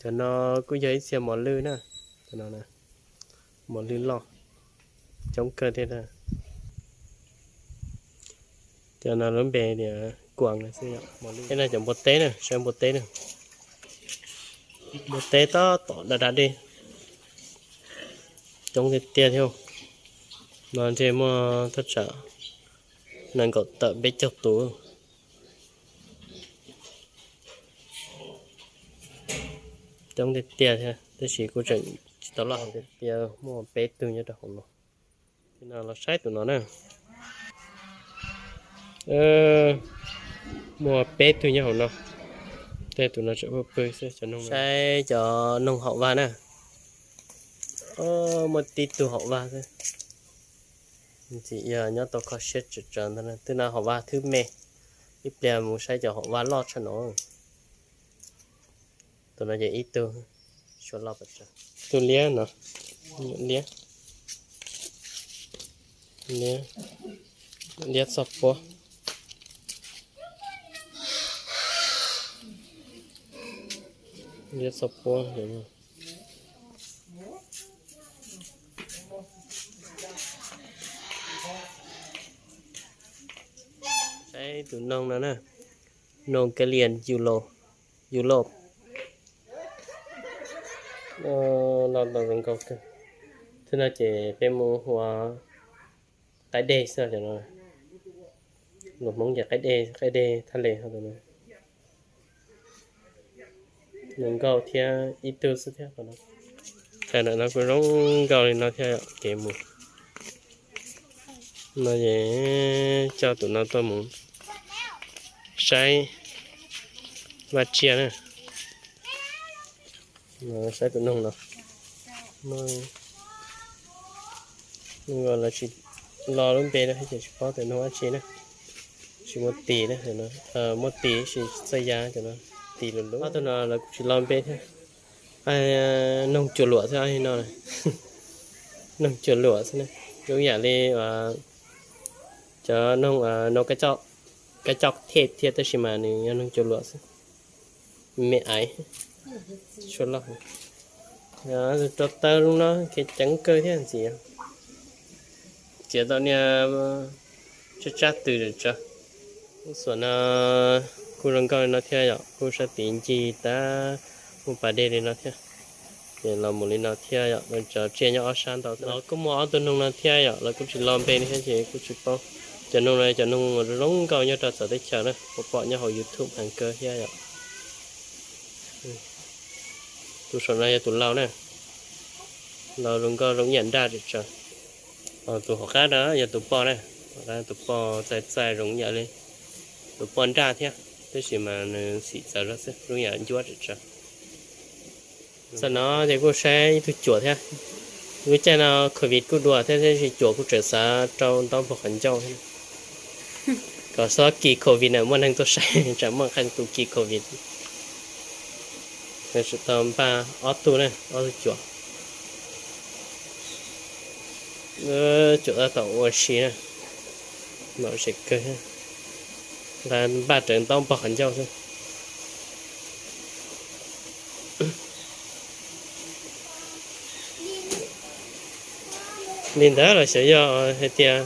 Cov no kuj yog ib txhia mos lwj na, cov no mos lwj loj coob kawg thiab. Cov no lub npe tias kuas no xwb. Thiab no cov npua teb na, saib npua teb na, npua teb tab tom da da dej coob tiag tiag thiab. No ntshe muaj thaj tsam nees nkaum tawm peb caug tus. Coob tiag tiag thiab, tab sis kuj tseem tsis tau loj hauv tiag tiag, muaj peb tug nyob rau hauv no. Ces no los saib tus no na. Muaj peb tug nyob hauv no. Tej tus no tseem pw pw xwb cov noog. Saib cov noog haum vaj na. Muaj tib tug haum vaj xwb. Ntxim yog nyob tau kho siab tsawv tsawv ntag, twb no haum vaj thwb me. Ib pliag mus saib cov haum vaj loj tshaj no. Tus no ces ib tug, suav loj pes tsawg. Tus liab no, liab, liab, liab txoj puab, liab txoj puab. Saib tus noog no na, noog Kalian Yulop, loj ntau zoo nkauj kawg. Thwb no ces peb mus hu ua qaib deg xwb os. Luag Hmoob ces qaib deg, qaib deg thaj les hov. Zoo nkauj thiab ib tug xwb thiab. Ntawm no kuj zoo nkauj li no thiab, kev mus no es coj tus no tuaj mus saib vaj tsiaj na. Saib tus noog no, lawv tsis lo lub npe no ces tsis paub tias noog dab tsi na. Tsis muaj tis na, muaj tis sis txawj ya cov no, tis lus lus. Ob tug no lawv kuj tsis lo npe thiab. Noog cua luam xwb no. Noog cua luam xwb na, zoo yam li cov noog no kab coj thiab, tab sis mas nws yog noog cua luam xwb. Me aiv, suab loj. Rau taw zoo no kev ceev kawg thiab ntxiv. Txiav tau niag tsab tsab tw tso. Lub xuam no kuj zoo nkauj li no thiab yom, kuj sab tid ncig tab muaj pas dej li no thiab. Ces los mus li no thiab yom, cov tsiaj nyob ob sab ntau. Los kuj muaj ob tug noog no thiab yom, los kuj tsis lo npe li thiab ces kuj tsis paub. Cov noog no cov noog zoo nkauj nyob rau txawv teb chaws na, kuv pom nyob hauv YouTube heev kawg thiab yom. Tus saum no yog tus laus na, laus zoo nkauj zoo yam nraj tsis tsaws. Tus hauv qab no yog tus poj na, tus poj txaij txaij zoo yam li tus poj nraj thiab, tab sis mas nws xim txawv zog xwb, zoo yam ncuab tsis tsaws. Tam no ces kuj saib ib tug cuam thiab. Lub caij no covid kuj dua thiab, tab sis cuam kuj tseem xav rau ntaub npog qhov ncauj thiab. Kom xob kis covid na muaj neeg tuaj saib, tsam muaj qee tus kis covid. Tau npaj ob tug na, ob tug cuam. Cuam tab tom ua si na, nom tseem kawg, nqa npaj rawv ntaub npog qhov ncauj xwb. Li ntawd los xyov yog hais tias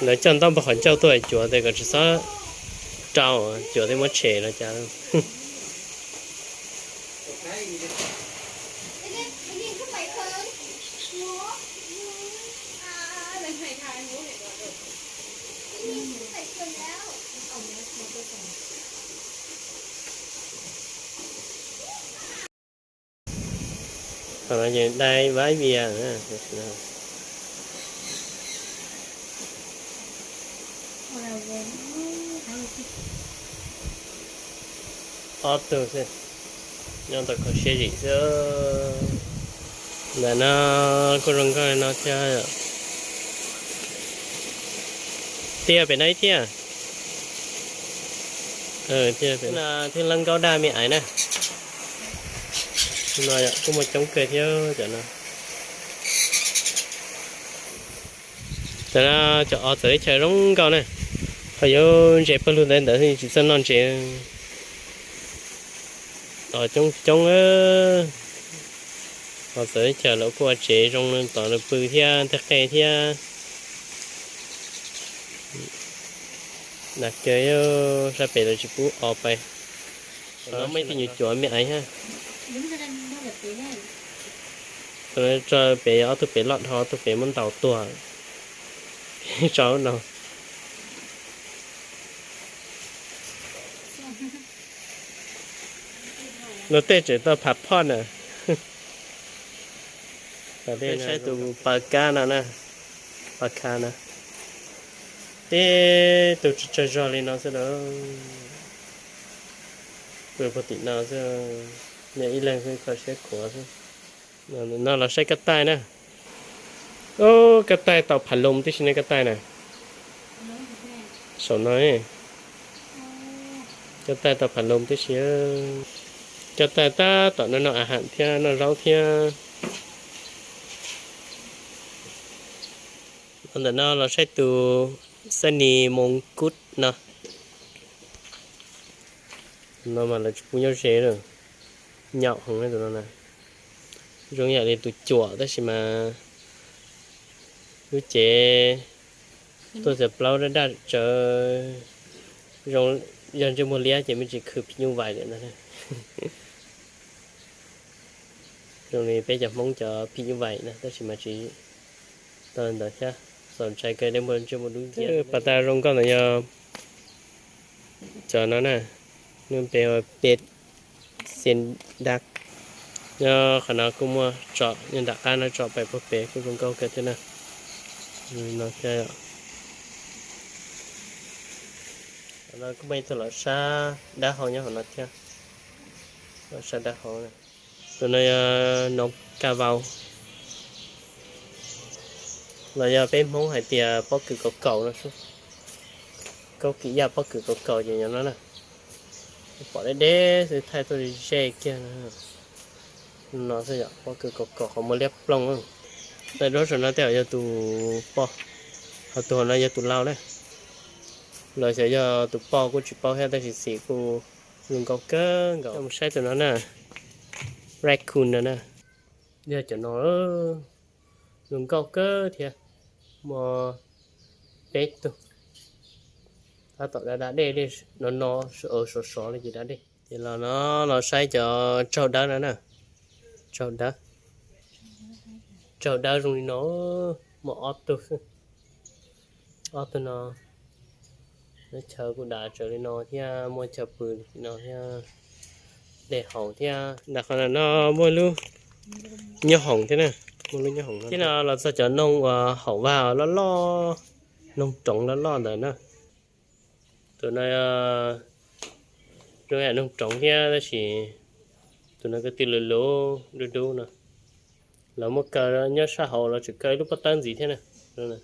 lawv coj ntaub npog qhov ncauj tuaj cuav tes kom tsis txhob rau, cuav tes muab tshem los cas. Qhov no ces dai vab vias. Ob tug xwb, nyob tau kho siab zim xwb. Ntawm no kuj zoo nkauj li no thiab. Tiaj pem no ib tiaj. Thiab lab nkaub daj me aiv na. No kuj muaj coob kawg thiab cov no. Tam no cov os txawv teb chaws zoo nkauj na. Ho yuav ntses pawg lug ntawd ntawd tsis txawj noj ntses. Coob coob, ho txawm chaw lawv kuj ua tsev zoo, tom nws pw thiab tej qe thiab. Nas kawg, sab pem lawv tsis pub o pais. Muaj ib tug nyuam cuam me aiv ha. Tso pem ob tug pem loj dhau, ob tug pem muab ntaus tuag. Tso no. Luag tej tseem tau phav phoj na. Saib tus pas kab no na, pas kab na. Tib tug tsawg tsawg zog li no xwb na. Pw puag tim no xwb, nyob ib leeg xwb kho siab khuav xwb. No los saib kab taij na. Kab taij tau phav loos tib si ne kab taij na. Saum no, kab taij tau phav loos tib si. Kab taij tab tom noj noj a ham thiab noj zaub thiab. Ntawm no los saib tus xab nis moos kub no. No mas lawv tsis pub nyob ze lawm, nyaum heev tus no na. Zoo yam li tus cuam tab sis mas lub cev tuaj txiav plaub daj daj tsawv. Zoo, yog ntsej muag liab ces me ntsis khwv phim nyuj vais lawm ntag. Zoo li peb cov Hmoob cov phim nyuj vais na, tab sis mas tsis tau ntawd thiab. Txaus ntshai kawg, dej muag ntsej muag dub nciab. Pas tas zoo nkauj ntawd yog cov no na, nws npe hu pes xen dab. Nyob qhov no kuj muaj tso, nyob nram qab no tso pais puag pem kuj zoo nkauj kawg thiab na. No thiab. Qhov no kuj muaj ib tug los sab dawb hau nyob hauv no thiab, los sab dawb hau. Tus no yog noov ka vau, los yog peb Hmoob hais tias pob kws kaus kaus no xwb. Kaub kis yaj pob kws kaus kaus ces yog no na. Pom deb deb xwb, thaij tuaj ze kiag no. No xwb yom, pob kws kaus kaus qhov muag liab ploog. Daim duab saum no tej zaum yog tus poj, ho tus hauv no yog tus lau na. Los xyov yog tus poj kuj tsis paub thiab, tab sis xim kuj zoo nkauj kawg nkaus. Mus saib tus no na, raccoon no na. Yog cov no zoo nkauj kawg thiab, muaj peb tug. Tab tom da da dej, dej no no, sov sov li ces da dej. Ces los no los saib cov tsaug dawb no na. Tsaug dawb, tsaug dawb zoo li no, muaj ob tug xwb. Ob tug no, lub chaw kuj dav tsawv li no thiab, muaj chaw pw li no thiab, dej haus thiab. Nram qhov no muaj lub nyob hoom thiab na, muaj lub nyob hoom no. Thiab no los txog cov noog uas haum vag loj loj, noog roov loj loj ntawd na. Tus no zoo yam noog roov thiab, tab sis tus no ko tw luv luv dub dub no. Lawv muab kaw nyob sab hauv, lawv tseem kaw ib lub pob tawb ntxiv thiab na.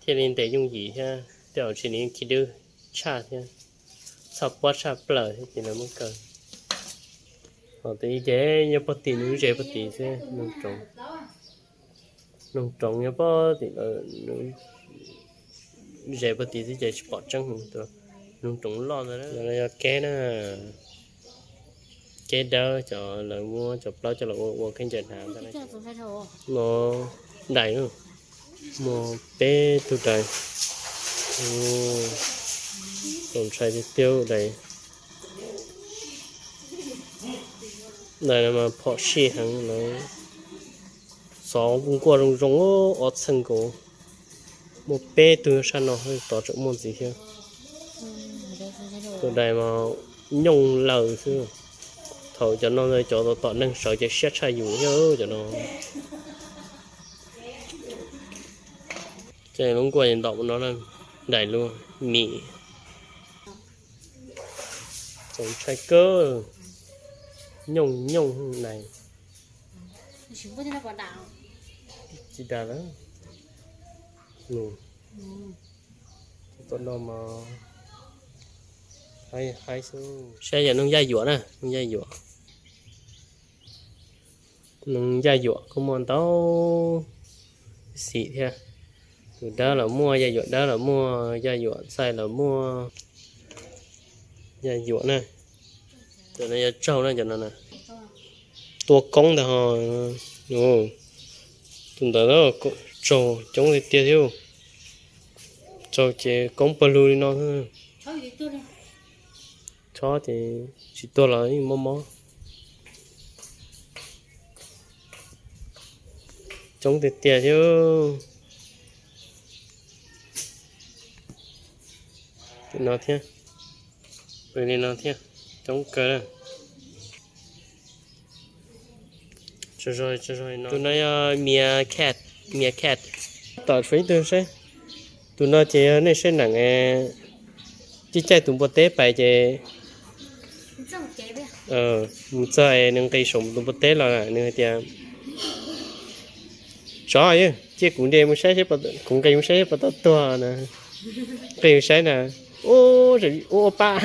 Thiaj li ntes yooj yim thiab, tej zaum tsis li khi dub tshaj thiab, txhoj pob tshaj plaws thiab ces lawv muab kaw. Ho tus ib ces nyob pob tim, nws lub zes pob tim xwb, noog roov. Noog roov nyob pob tim, zes pob tim xwb ces tsis pom tseeb heev. Noog roov loj ntawd, yog keb na, keb dawb, cov lawv muab cov plaub coj los ua ua khaub ncaws hnav ntag. No dais, muaj peb tug dais. Txaus ntshai tiag tiag dais. Dais no mas phom sij heev na. Xov nkuaj zoo zoo, ob txheej nkaus. Muaj peb tug sab no, tod tseem muaj ntxiv thiab. Tus dais mas nyooj lawm xwb. Thaum cov no cov tom tom neeg sawv ces siab tshaj yus thiab cov no. Ces lub nkuaj ntom no, dais lub mis. Txaus ntshai kawg, nyooj nyooj dais. Tsis dag lawm. Tom no mas haib haib xwb. Saib yam noog yaj yuam na, noog yaj yuam. Noog yaj yuam kuj muaj ntau xim thiab. Tus dawb los muaj, yaj yuam dawb los muaj, yaj yuam txaij los muaj. Yaj yuam na. Cov no yog tsaug na, cov no na. Tua koob ntag ho. Tus ntawd tsaug coob tiag tiag thiab. Tsaug ces koob pawg lug li no. Chob ces tsis tuag los yeej mob mob. Coob tiag tiag thiab. Li no thiab. Li no thiab. Coob kawg na. Tus no yog mia cat, mia cat. Tom tshuav ib tug saib. Tus no ces yog nej saib neem, caij caij tus npua teb pais ces mus txog es nws nqis saum tus npua teb los nws hais tias, tsov, cia kuv nqis mus saib, kuv nqis mus saib puas tau tuag na. Nqis mus saib na, ub, ub pab.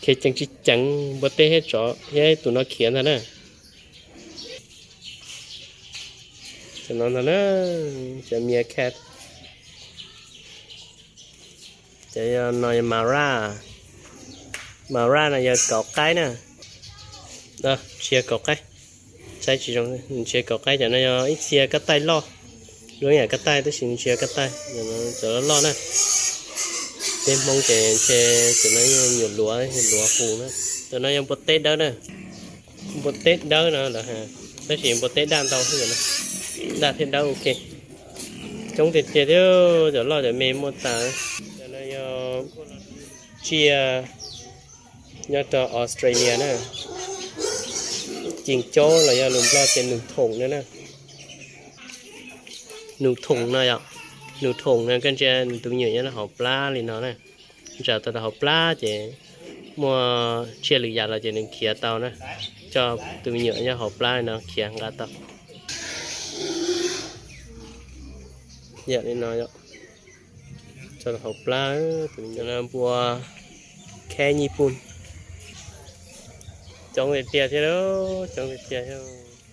Khiav ceev tsis ceev, npua teb thiab tsov thiab tus no khiav ntag na. Cov no ntag na, cov mia cat. Cov no yog mara. Mara no yog kauv qaib na. Tsis yog kauv qaib, saib tsis zoo, tsis yog kauv qaib. Cov no yog ib txhia kab taij loj, zoo yam kab taij tab sis nws tsis yog kab taij, cov loj loj na. Peb Hmoob ces ntshe cov no nyuam luav, luav hu na. Cov no yog npua teb dawb na. Npua teb dawb no lawm, tab sis npua teb daj ntau, daj thiab dawb ua ke. Coob tiag tiag thiab, cov loj cov me muaj tas. Cov no yog tsiaj nyob rau Australia na. Ceev caub los yog lus Nplog tias nus thoom no na. Nus thoom no yom, nus thoom no koj ntsia tus me nyuam nyob rau hauv plab li no na. Ntsaws tau rau hauv plab ces muaj tsiaj lwm yam los ces nws khiav tau na. Coj tus me nyuam nyob hauv plab li no khiav nqa tau. Yam li no, tso rau hauv plab. Tus me nyuam no npua khab nyij pun. Coob tiag tiag thiab, coob tiag tiag thiab.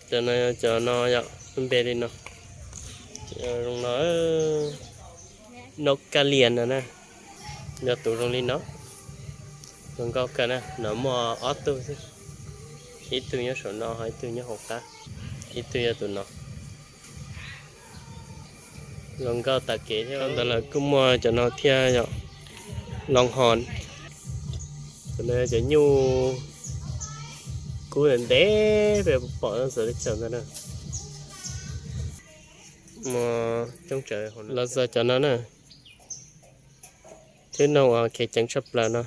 Cov no, cov no yog lub npe li no. Zoo no, nab kab lias no na, yog tus zoo li no. Zoo nkauj kawg na, no muaj ob tug xwb, ib tug nyob saum no ho ib tug nyob hauv qab, ib tug yog tus no. Zoo nkauj tas kev thiab. Ntawd lawm kuj muaj cov no thiab yom, longhorn. Cov no cov nyuj kub ntev ntev peb pom txawv li txawv ntawd na. Muaj coob tsawv los txog cov no na. Twb nug uas khiav ceev tshaj plaws no.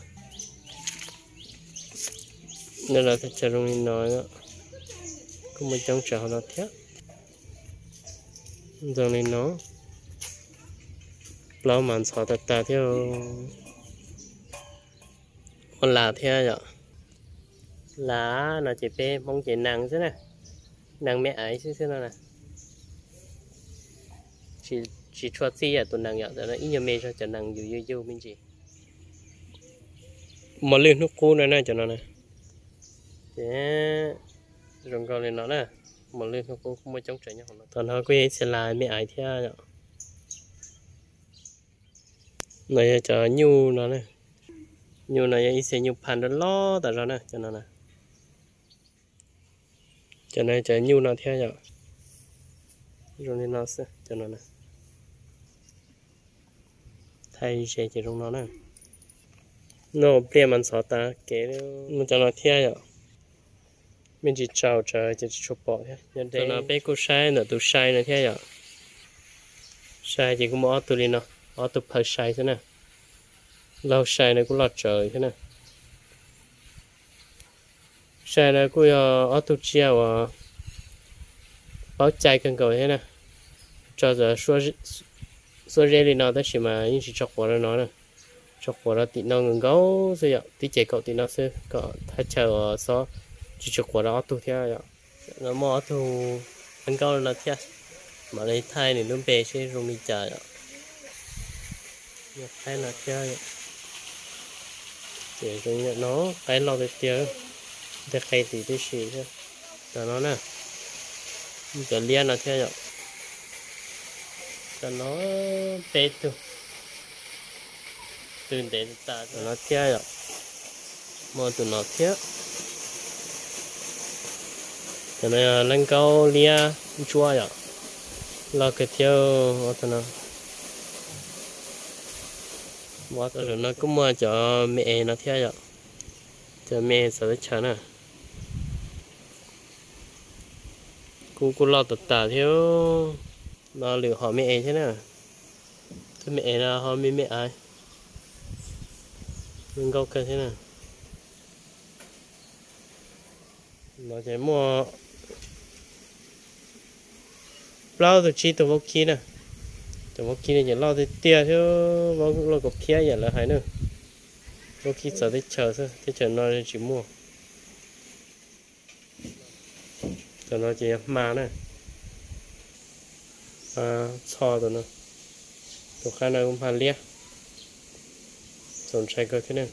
Nws los txog zoo li no, kuj muaj coob tsawv hauv no thiab. Zoo li no, plaub mas ntxhov tas tas thiab. Muaj las thiab yom. Las no ces peb Hmoob ces nees xwb na, nees me aiv xwb xwb no na. Tsis tshua txij yam tus nees yom, ib nyuag me zog cov nees yus yug yug me ntsis. Mos lwj hnub qub no na cov no na. Ces zoo nkauj li no na, mos lwj hnub qub kuj muaj coob tsawv nyob hauv no. Tom no kuj yog ib txhia las me aiv thiab yom. No yog cov nyuj no na. Nyuj no yog ib txhia nyuj phaj loj loj tas zog na cov no na. Cov no cov nyuj no thiab yom. Zoo li no xwb cov no na. Thaij ze ces zoo no na. Noj pliaj mas ntxhov tas kev. Muaj cov no thiab yom. Me ntsis tsaus tsawv ces tsis tshua pom thiab. Cov no peb kuj saib ntawm tus sai no thiab yom. Sai ces kuj muaj ob tug li no, ob tug phaw sai xwb na. Laug sai no kuj loj tsawv thiab na. Sai no kuj yog ob tug tsiaj uas paub cai kawg nkaus thiab na. Tso xuab zeb li no tab sis mas yeej tsis tso quav rau no na. Tso quav rau tim no nkaus nkaus xwb yom, tib ce kaum tim no xwb kom thaj chaw uas xob tsis tshua quav rau ob tug thiab yom. No muaj ob tug qaib nkaub no thiab, mam li thaij nws lub npe seb zoo li cas yom. Qaib no thiab, ces zoo li no, qaib loj tiag tiag, nteg qe tim tib si thiab. Cov no na, cov liab no thiab yom. Cov no peb tug, tw ntev tas tas no thiab yom. Muaj tus no thiab. Cov no yog lab nkaub liab ntsuab yom. Loj kawg thiab. Tus no, tus no kuj muaj cov me es no thiab yom. Cov me es txawv teb chaws na. Kuj, kuj loj tas tas thiab. No lwm hom me es thiab na. Tus me es no ho me me aiv, me nkauj kawg thiab na. No ces muaj plaub tug tsib tug vaub kib na. Tus vaub kib no ces loj tiag tiag thiab, vaub loj kaum phiab yam lawv hais na. Vaub kib txawv teb chaws xwb, teb chaws no tsis muaj. Tus no ces yog hma na. Txho tus no, tus qab no kuj hma liab, txaus ntshai kawg thiab na.